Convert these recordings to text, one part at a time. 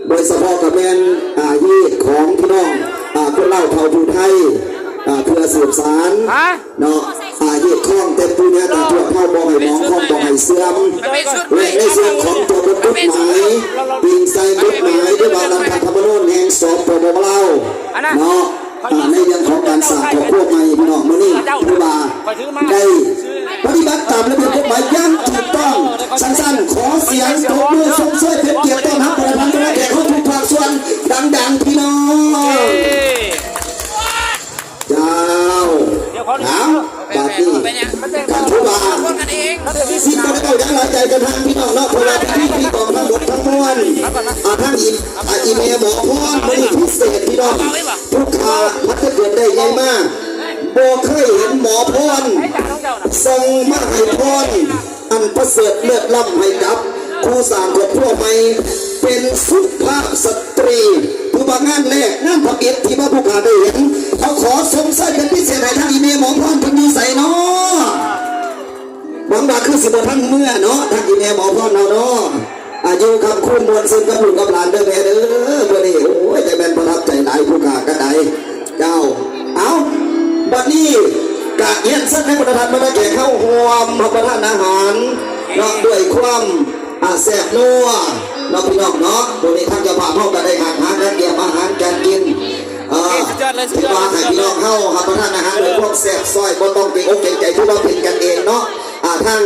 ໂດຍສະເພາະກໍແມ່ນ ອາ ຮີດຂອງພີ່ນ້ອງ ອາ ຄົນລາວເຜົ່າຜູ້ໄທ ອາ ເພື່ອສືບສານ ຮະ? ເນາະ ອາ ຮີດຄອງແຕ່ປູ່ຍ່າຕາທວດເຮົາບໍ່ໃຫ້ໝອງຄອງ ບໍ່ໃຫ້ເສື່ອມ ແລະ ໃນສ່ວນຂອງຕົວບົດກົດໝາຍ ອີງໃສ່ກົດໝາຍ ຫຼືວ່າລັດຖະທຳມະນູນແຫ່ງ ສປປ ລາວ ເນາະ ອາ ໃນເລື່ອງຂອງການສ້າງຄອບຄົວໃໝ່ ພີ່ນ້ອງ ມື້ນີ້ຖືວ່າໄດ້ປະຕິບັດຕາມລະບຽບກົດໝາຍຢ່າງຖືກຕ້ອງ. ຊັ້ນໆ ຂໍສຽງຕົບມືຊົມເຊີຍເປັນກຽດຕ້ອນຮັບປະທານຄະນະແຂກເຮົາທຸກພາກສ່ວນດັງໆ ພີ່ນ້ອງ. ເຈົ້າ ເອົາ ບາດນີ້ກໍຖືວ່າຊິບໍ່ໄດ້ເວົ້າຫຍັງຫຼາຍໃຈກັນທາງພີ່ນ້ອງເນາະ ເພາະວ່າພິທີກອງທັງໝົດທັງມວນ ອາ ທາງອີ ອາ ອີແມ່ໝໍພອນ ມື້ນີ້ພິເສດພີ່ນ້ອງ ຜູ້ຂ້າພັດເກີດໄດ້ໃຫຍ່ມາ ບໍ່ເຄີຍເຫັນໝໍພອນສົ່ງມາໃຫ້ພອນ ອັນປະເສີດເລີດລ້ຳໃຫ້ກັບຄູ່ສ້າງຄອບຄົວໃໝ່ ເປັນສຸພາບສະຕຣີ ຖືວ່າງານແລກງານທຳອິດທີ່ວ່າຜູ້ຂ້າໄດ້ເຫັນ. ເຮົາຂໍຊົມເຊີຍເປັນພິເສດໃຫ້ທາງອີແມ່ໝໍພອນ ເພິ່ນຢູ່ໃສເນາະ? ຫວັງວ່າຄືຊິບໍ່ທັນເມືອເນາະ ທາງອີແມ່ໝໍພອນເຮົາເນາະ. ອາ ຢູ່ຄ່ຳຄູນມ່ວນຊື່ນກັບລູກກັບຫຼານເດີແມ່ເດີ ມື້ນີ້ ໂອ້ຍ ຈະແມ່ນປະທັບໃຈຫຼາຍຜູ້ຂ້າກໍໄດ້. ເຈົ້າ ເອົ້າ ບັດນີ້ກະຮຽນເຊີນໃຫ້ບັນດາທ່ານບັນດາແຂກເຮົາຮ່ວມຮັບປະທານອາຫານເນາະ ດ້ວຍຄວາມ ອາ ແຊບນົວເນາະ ພີ່ນ້ອງເນາະ. ມື້ນີ້ທາງເຈົ້າພາບເຮົາກໍໄດ້ຫາກຫາການກຽມອາຫານການກິນ ເອີ ຖືວ່າໃຫ້ພີ່ນ້ອງເຮົາຮັບປະທານອາຫານດ້ວຍຄວາມແຊບຊ້ອຍ ບໍ່ຕ້ອງເກງອົກເກງໃຈ ຖືວ່າເປັນກັນເອງເນາະ. ອາ ທາງ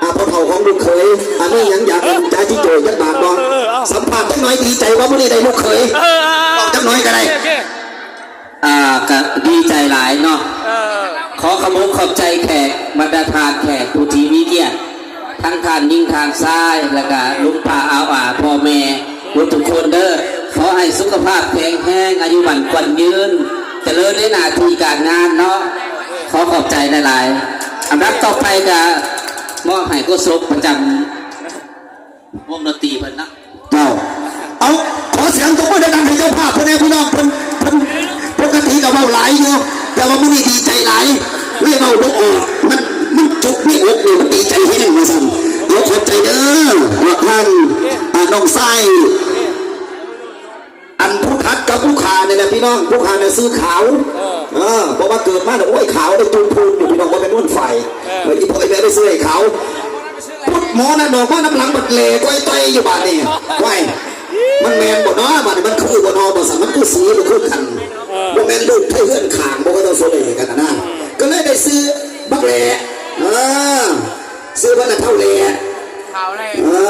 ອາ ພໍ່ເຖົ້າຂອງລູກເຂີຍ ອາ ມີຫຍັງຢາກເອີ້ນຈາຈິໂຈຍຈັກບາດບໍ່? ເອີ ເອົາ ສຳພາດຈັກໜ້ອຍ ດີໃຈບໍ່ມື້ນີ້ໄດ້ລູກເຂີຍ? ເອີ ເອົາ ເອົາ ເວົ້າຈັກໜ້ອຍກໍໄດ້. ໂອເຄ ອາ ກະດີໃຈຫຼາຍເນາະ ເອີ ຂໍຂອບອົກຂອບໃຈແຂກ ບັນດາທ່ານແຂກຜູ້ທີ່ມີກຽດ ທັງທ່ານຍິງທ່ານຊາຍ ແລ້ວກະລຸງປ້າອາວອາ ພໍ່ແມ່ ໝົດທຸກຄົນເດີ ຂໍໃຫ້ສຸຂະພາບແຂງແຮງ ອາຍຸໝັ້ນຂວັນຍືນ ຈະເລີນໃນໜ້າທີ່ການງານເນາະ ຂໍຂອບໃຈຫຼາຍໆ. ອັນດັບຕໍ່ໄປກະມອບໃຫ້ໂຄສົກປະຈຳວົງດົນຕີເພິ່ນເນາະ. ເຈົ້າ ເອົາ ຂໍສຽງຕົບມືດັງໆໃຫ້ເຈົ້າພາບເພິ່ນແດ່ພີ່ນ້ອງ ເພິ່ນ ເພິ່ນ ປົກກະຕິກໍເວົ້າຫຼາຍຢູ່ ແຕ່ວ່າມື້ນີ້ດີໃຈຫຼາຍ ເລີຍເວົ້າບໍ່ອອກ ມັນ ມັນຈຸກໃນອົກນີ້ ມັນດີໃຈແຮງວ່າຊັ້ນ. ເອົາ ຂອບໃຈເດີ ທາງ ອາ ນ້ອງຊາຍ ອັນຜູ້ຂັດກັບຜູ້ຂ້ານີ້ແຫຼະພີ່ນ້ອງ ຜູ້ຂ້ານະຊື່ຂາວ ເອີ ເອີ ເພາະວ່າເກີດມາແລ້ວ ໂອ້ຍ ຂາວໄດ້ຈູນພູນຢູ່ພີ່ນ້ອງ ບໍ່ແມ່ນມ່ວນໄຟ ເອີ ເອີ ອີ່ພໍ່ອີ່ແມ່ໄດ້ຊື່ໃຫ້ຂາວ ພຸດໝໍນັ້ນອອກມານຳຫຼັງບັດແຫຼກ້ອຍຕ່ອຍຢູ່ບາດນີ້ ໄວ້ ມັນແມ່ນບໍ່ນໍ ບາດນີ້ມັນຄືບໍ່ນໍ ບໍ່ຊັ້ນມັນຄືສີບໍ່ຄືກັນ ເອີ ບໍ່ແມ່ນລູກໄທເຮືອນຂ້າງບໍ່ ເຂົາເຈົ້າໂຊເລກັນນະ ກໍເລີຍໄດ້ຊື່ບັກແຫຼ ເອີ ຊື່ເພິ່ນນະເຖົ້າແຫຼ ເອີ